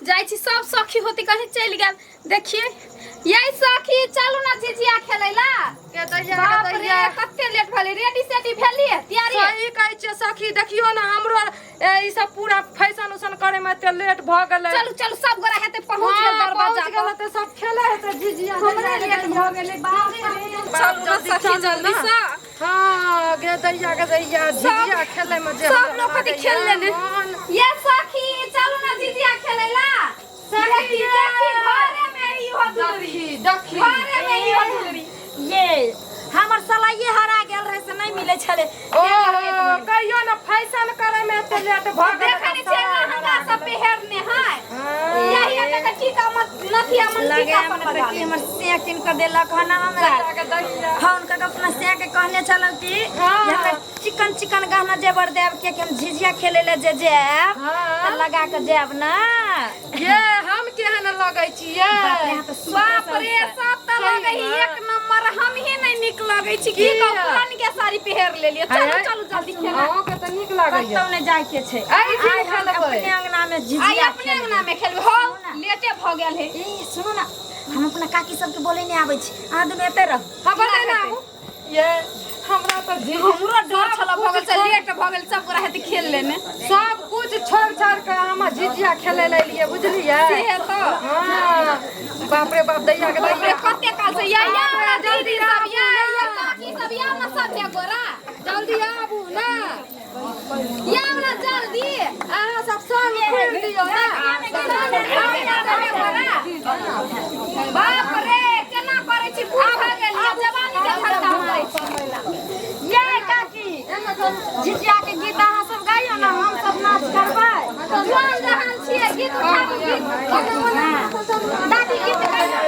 जाइ छी सब सखी होती कहीं चलि गेल। देखिए यही सखी, चलू ना झिझिया खेलै ला। के दैया के बाप रे, दैया, कते लेट भेलै। रेडी सेडी भेलिए तैयारी? सही कहै छियै सखी, देखियौ ने हमरो ई सब पूरा फैशन उशन करे में एते लेट भऽ गेलै। चलू चलू, सब गोरा हेतै पहुँच गेल हाँ, दरवाजा पहुँच गेल पर। हेतै, सब खेले हेतै झिझिया। हमरा लेट भऽ गेलै, बाप रे। चलू ना जल्दी सखी, चलू जल्दी ना। से। हाँ, गे दैया के दैया, झिझिया खेले में जे सब हमरा लोग कथी लागैया, खेल लेने। मन। ये सखी, चलू ना झिझिया खेलै ला। देखी देखी, घरे में ई हो दुलरी। देखी देखी, घरे में ई हो दुलरी। ये हमर सलाइए हरा गेल रहे से नहीं मिले छले। ओ कहियो ने फैशन करे में एते लेट भऽ गेलै। देखै नहि छियै लहंगा सब पहिरने है। हाँ। यही एते टीका मत नथिया मन लगे टीका हमरा पर तऽ लगा कि ले। हमर से किन कऽ देलक हन हमरा। दैया के दैया। फोन कऽ के अपना से के कहने छलहुँ कि हाँ। जे हमरा चिकन चिकन गहना जेवर देब, कियाकि हम झिझिया खेले ले जे जायब हाँ। तऽ लगा कऽ जायब ना। ये हम केहन लगै छियै? बाप रे, अहाँ तऽ सुपर बाप रे, सब। सब तऽ लगै ही एक नंबर, हम ही नहीं नीक लगै छी। की किया? कहू, पुरान के साड़ी पहिर लेलियै। चलू आय। चलू जल्दी खेला। अहूँके तऽ नीक लागैया। कतौ नहि जायके छै। आइ की आइ हम खेलबै? अपने अंगना में आइ झिझिया अपने खेलबै। अंगना में खेलबै। हो, लेटे भऽ गेल है। ई सुनू ना, हम अपना काकी सबके बोले नहीं आबै छी, अहाँ दुनू एते रहू। हाँ, बता ना आबू। ये हमरा तऽ झिझ हमरो डर छल भऽ गेल से लेट भऽ गेल, सब गोरा हेतै खेल लेने। सब कुछ छोड़ छाड़ के हम झिझिया खेले ले एलियै, बुझलियै? से तऽ। हाँ, बाप रे बाप, दैया के बाप रे, दैया। कते काल से या या हमरा जल्दी दीदी सब आबू या ना। या काकी सब या ना सब या गोरा। जल्दी आबू ना। या ना जल्दी। अहाँ सब संग घुरि दियौ ना। बाप रे, केना करै छी, बूढ़ भऽ गेलियै, जवानी के झटका मारै छी। ये काकी, झिझिया के गीत अहाँ सब गाइयो ना, हम सब नाच करबै। जुआन जहान छियै, गीत उठाबू गीत। दादी गीत गाइयो।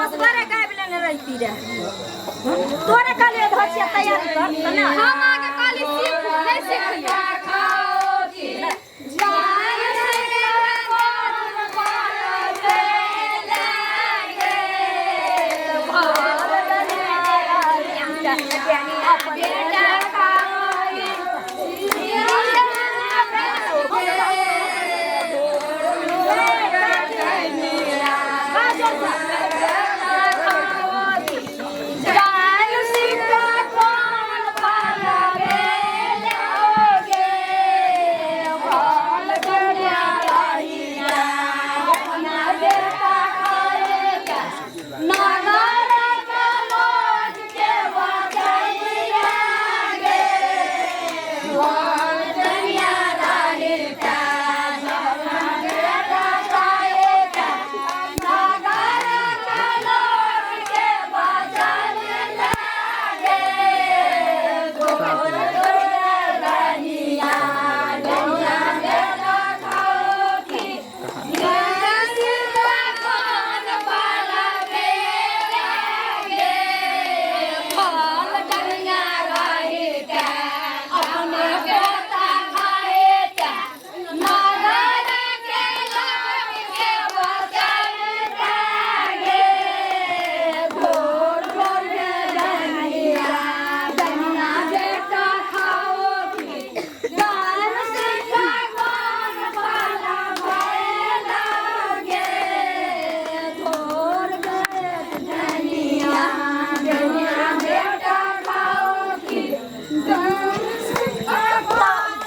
असगरे गाबि लेने रहिती रहे। तोरे कहलियै धोछिया तैयारी कर तऽ नहि। हम आगे कहली सीखू, नहीं सीखलियै।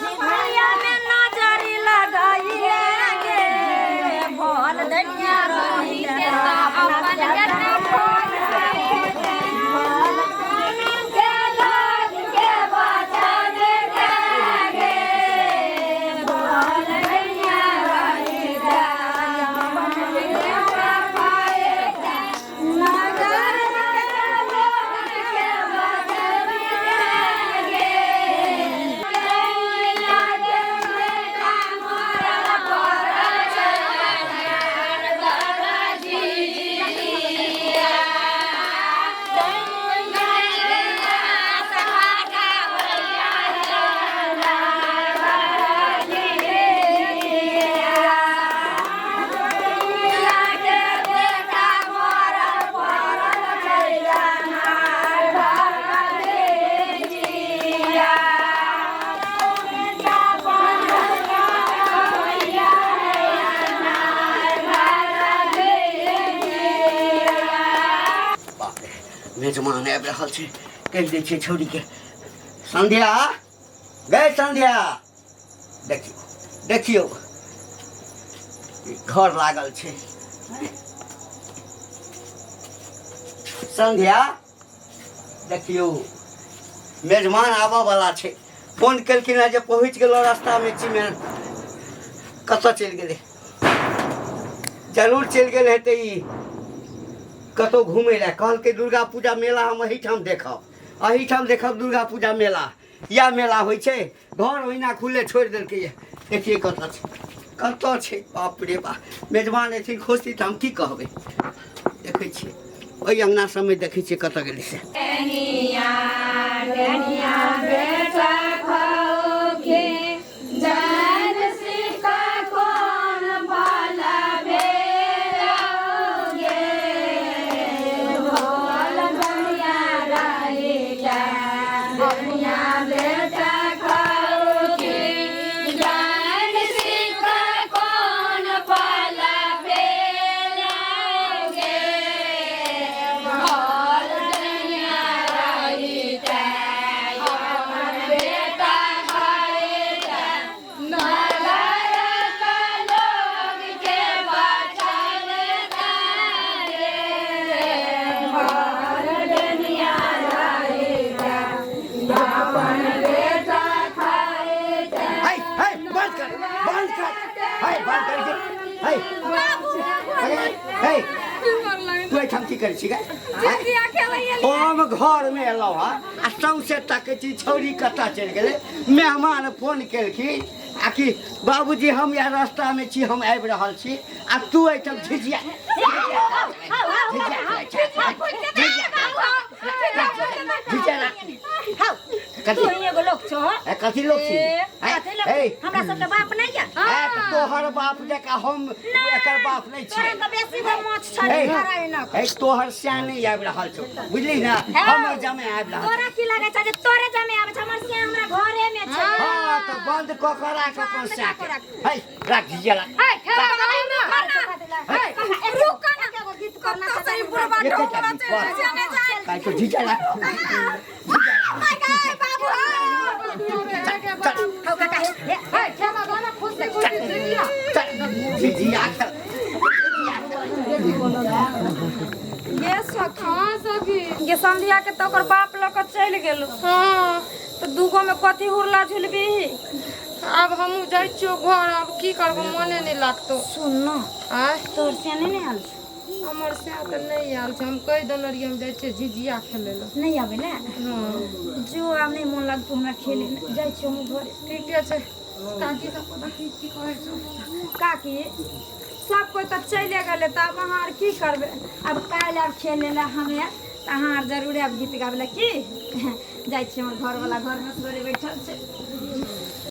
झिझिया में नजरी लगाइए गे, भोल धनिया रही के अपन बेटा बाप रे, मेजमान आबि रहल छै। कहि दै छियै छौड़ीके, संध्या गै संध्या, देखियौ देखियौ ई घर लागल छै। संध्या देखियौ मेजमान आबऽ वाला छै, फोन केलखिन हेँ जे पहुँच गेलहुँ रास्तामे छी। मे कतऽ चलि गेलै? जरूर चलि गेल हेतै ई कतहु घुमै लए। कहलकै दुर्गा पूजा मेला हम एहिठाम देखब, एहिठाम देखब दुर्गा पूजा मेला। इएह मेला होइ छै? घर ओहिना खुले छोड़ि देलकै। देखिए कतऽ छै, कतऽ छै। बाप रे बाप, मेजबान एथिन खोजती तऽ हम की कहबै? देखै छियै ओहि अङ्गना सबमे, देखै छियै कतऽ गेलै से। है है, बंद कर, बंद कर, है बंद कर के है। अरे है, तू एहिठाम की करै छी गे? झिझिया खेलैया। हम घरमे एलहुँ हँ आ सौंसे तकै छी, छौड़ी कतऽ चलि गेलै? मेहमान फोन केलखिन आ कि बाबूजी हम यहाँ रास्ता में छी, हम आबि रहल छी आ तू एहिठाम झिझिया झिझिया हौ, कथी? तू ही एगो लोक छो। ए, कथी लोक छी? ए, कथी लोक? ए, हमरा सबके बाप नहीं या। ए, तऽ तोहर बाप जकाँ हम एकर बाप नहि तोरा छियै। तऽ बेसी गो माछ छलै ए, नारायणक। ए, तोहर स्या नहि आबि रहल छौ, बुझली ने? हमर जमे आबि रहल तोरा की लागै छै जे तोरे जमे आबै छै? हमर स्या हमरा घरे में छै। हँ, तऽ बन्द कऽ कऽ राख अपन स्या के। है, राख झिझिया राख। हे, खेला बनाउ ना। रुक ना, एगो गीत करना कतऽ से ई बुढ़बा एकेटा ढोंगरा गीत चलि कर। जाइ छै? काहे तो झिझिया राख। बाबू चल हौ काका, हे। हे, खेला गाना खुशी खुशी झिझिया। चल, झिझिया खेल। ये सखी। हाँ सखी। ये संध्या के तो ओकर बाप लऽ कऽ चलि गेल। हाँ। तऽ दूगो में कथी हुरला झुलबी? आब हमहूँ जाइ छियौ घर, आब की करबो, मने नहि लागतौ। सुन न। आँय? तोर से नहीं ने आयल छौ? हमर सएह तऽ नहि आयल छै। हम कहि देने रहियै, हम जाइ छियै झिझिया खेलै लए। नहीं आबै ने? हँ। जो आब नहीं मोन लागतो हमरा खेले में, जाइ छियौ हम घरे। ठीके छै। काकी सब पता की की कहै छौ? काकी, सब कोइ तऽ चलि गेलै, तऽ आब अहाँ आर की करबै? आब काल्हि आब खेले ला हमे, तऽ अहाँ आर जरूर आब गीत गाबै ला। की जाइ छी, हमर घरवाला घरमे असगरे बैठल छै।